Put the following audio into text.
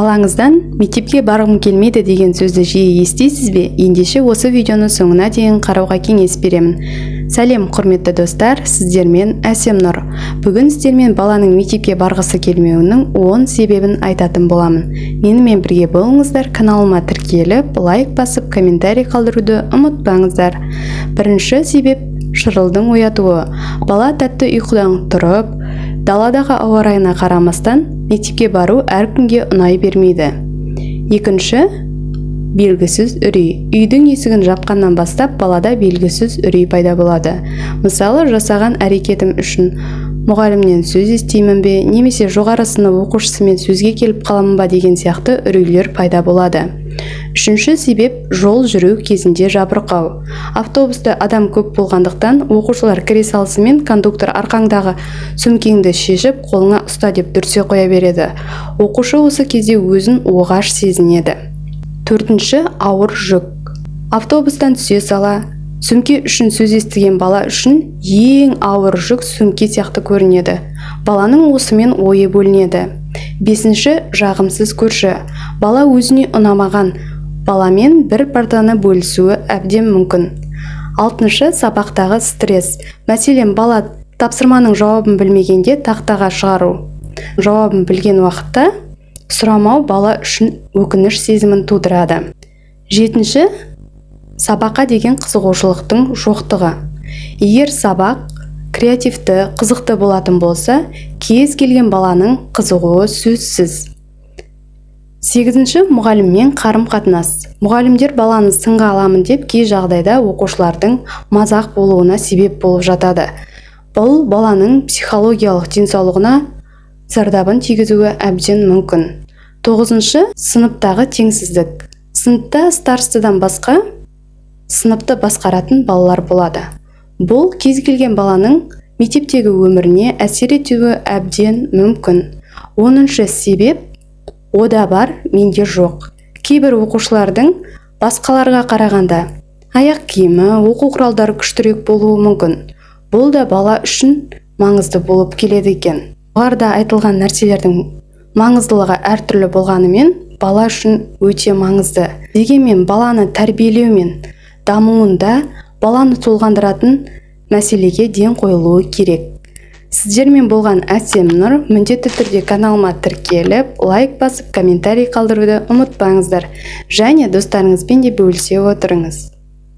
Балаңыздан «Мектепке барғым келмейді» деген сөзді жиі естисіз бе? Ендеше осы видеоны соңына дейін қарауға кеңес беремін. Сәлем, құрметті достар! Сіздермен Әсем Нұр. Бүгін сіздермен баланың мектепке барғысы келмеуінің 10 себебін айтатын боламын. Менімен бірге болыңыздар. Каналыма тіркеліп, лайк басып, комментарий қалдыруды ұмытпаңыздар. Бірінші себеп: шырылдың оятуы. Бала тәтті ұйқыдан тұрып, даладағы ауа райына қарамастан, мектепке бару әркімге ұнай бермейді. Екінші: белгісіз үрей. Үйдің есігін жапқаннан бастап балада белгісіз үрей пайда болады. Мысалы, жасаған әрекетім үшін мұғалімнен сөз естимін бе немесе жоғары сынып оқушысымен сөзге келіп қаламын ба деген сияқты үрейлер пайда болады. Үшінші себеп: жол жүру кезінде жабырқау. Автобуста адам көп болғандықтан, оқушылар кіре салысымен кондуктор «Арқаңдағы сөмкеңді шешіп, қолыңа ұста» деп дүрсе қоя береді. Оқушы осы кезде өзін оғаш сезінеді. Төртінші: ауыр жүк. Автобустан түсе сала сөмке үшін сөз естіген бала үшін ең ауыр жүк сөмке сияқты көрінеді. Баланың осымен ойы бөлінеді. Бесінші: жағымсыз көрші. Бала өзіне ұнамаған баламен бір партаны бөлісуі әбден мүмкін. Алтыншы: сабақтағы стресс. Мәселен, бала тапсырманың жауабын білмегенде тақтаға шығару, жауабын білген уақытта сұрамау бала үшін өкініш сезімін тудырады. Жетінші: сабаққа деген қызығушылықтың жоқтығы. Егер сабақ креативті, қызықты болатын болса, кез келген баланың қызығуы сөзсіз. Сегізінші: мұғаліммен қарым-қатынас. Мұғалімдер баланы сынға аламын деп, кей жағдайда оқушылардың мазақ болуына себеп болып жатады. Бұл баланың психологиялық денсаулығына зардабын тигізуі әбден мүмкін. Тоғызыншы: сыныптағы теңсіздік. Сыныпта старостадан басқа сыныпты басқаратын балалар болады. Бұл кез келген баланың мектептегі өміріне әсер етуі әбден мүмкін. 10-шы себеп: «Ода бар, менде жоқ». Кейбір оқушылардың басқаларға қарағанда аяқ киімі, оқу құралдары күштірек болуы мүмкін. Бұл да бала үшін маңызды болып келеді екен. Жоғарыда айтылған нәрселердің маңыздылығы әртүрлі болғанымен, бала үшін өте маңызды. Дегенмен баланы тәрбиелеу мен дамуында баланы толғандыратын мәселеге ден қойылуы керек. Сіздермен болған Әсем Нұр. Міндетті түрде каналыма тіркеліп, лайк басып, комментарий қалдыруды ұмытпаңыздар және достарыңызбен де бөлісе отырыңыз.